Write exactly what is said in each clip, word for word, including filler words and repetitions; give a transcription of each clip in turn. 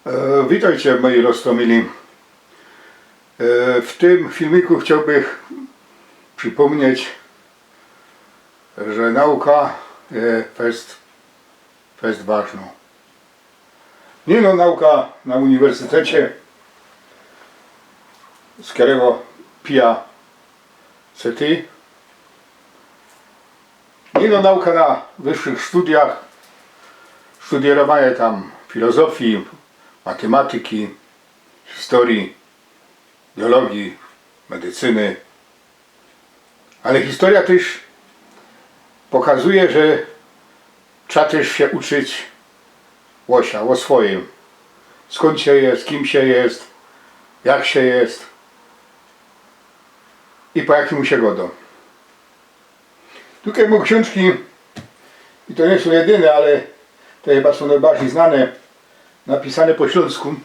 E, witejcie, moji roztōmili. E, w tym filmiku chciołbych przipōmnieć, że nauka je fest, fest ważnŏ. Niy ino nauka na uniwersytecie, z kerego pija se tyj, niy ino nauka na wyższych studiach, studiyrowanie tam filozofii, matymatyki, historyji, biologii, medycyny. Ale historyjŏ tyż pokazuje, że trzeba tyż sie uczyć ô sia, ô swojim. Skōnd sie je, z kim sie je, jak sie je i po jakimu sie godŏ. Tukej mōm ksiōnżki, i to niy sōm jedyne, ale te chyba sōm nojbardzij znane, napisane po ślōnsku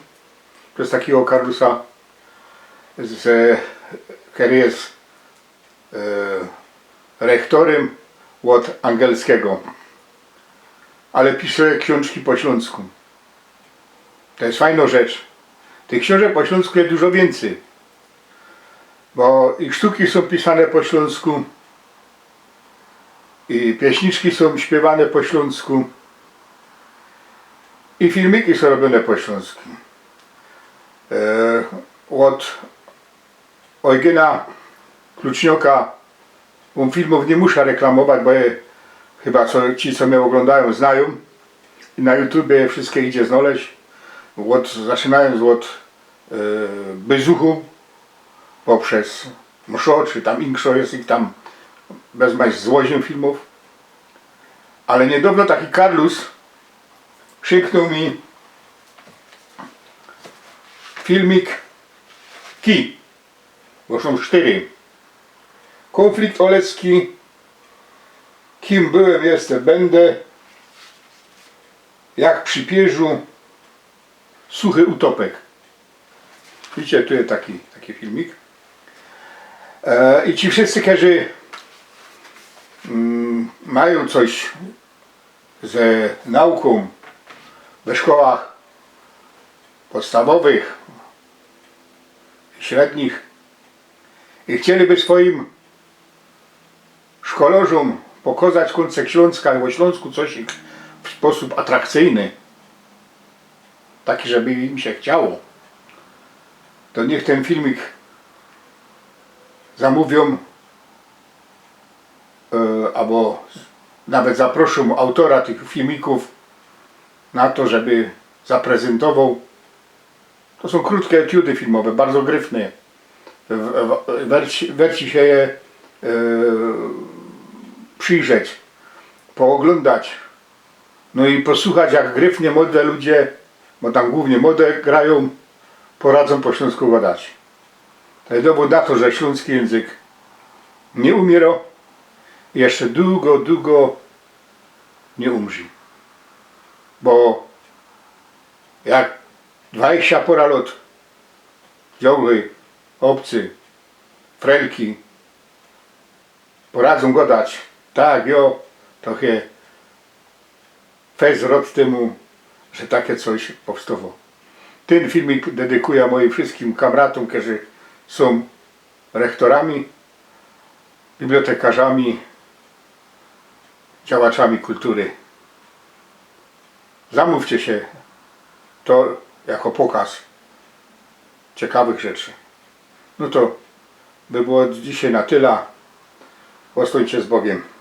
przez takigo Karlusa, z, kery je, e, rechtorym ôd angielskigo. Ale pisze ksiōnżki po ślōnsku. To je fajnŏ rzecz. Tych ksiōnżek po ślōnsku je dużo wiyncyj. Bo i sztuki sōm pisane po ślōnsku, i pieśniczki sōm śpiywane po ślōnsku, i filmiki sōm robiōne po ślōnsku. E, ôd Eugena Klucznioka, bo filmōw niy musza reklamować, bo je, chyba co, ci, co mie ôglōndajōm, znajōm. I na YouTubie wszyjske idzie znojś. Ôd, zaczynajōnc ôd, e, Bezuchu, poprzez Mszo, czy tam inkszo je ich tam bez mać z ôziym filmōw. Ale niydŏwno taki Karlus przyknōł mi filmik ki, bo sōm sztyry. Kōnflikt olecki, kim byłem, jestem, będę, jak przy pierzu suchy utopek. Widzicie, tu je taki, taki filmik. E, i ci wszyjscy, kerzy, mm, majōm coś ze naukōm we szkołach podstawowych, średnich i chcieliby swojim szkolŏrzōm pokŏzać kōncek Ślōnska i ô Ślōnsku coś w sposōb atrakcyjny, taki, żeby im sie chciało, to niych tyn filmik zamōwiōm, e, abo nawet zaproszōm autora tych filmikōw na to, żeby zaprezyntowoł. To sōm krōtke etiudy filmowe, bardzo gryfne. W-, w-, werci, werci sie je, e, przijrzeć, pooglōndać. No i posuchać, jak gryfnie młode ludzie, bo tam głōwnie młode grajōm, poradzōm po ślōnsku gŏdać. To je dowōd na to, że ślōnski jynzyk niy umiyrŏ i jeszcze dugo, dugo niy umrzi. Bo jak dwadziścia pora lŏt dziołchy, ôbcy, frelki poradzōm gŏdać tak, jo, to je fest rŏd tymu, że take coś powstŏwo. Tyn filmik dedykujã mojim wszyskim kamratōm, kerzy sōm rechtorami, bibliotekarzami, działaczami kultury. Zamōwcie sie to jako pokaz ciekawych rzeczy. No to by było dzisiej na tela. Ôstōńcie z Bogiem.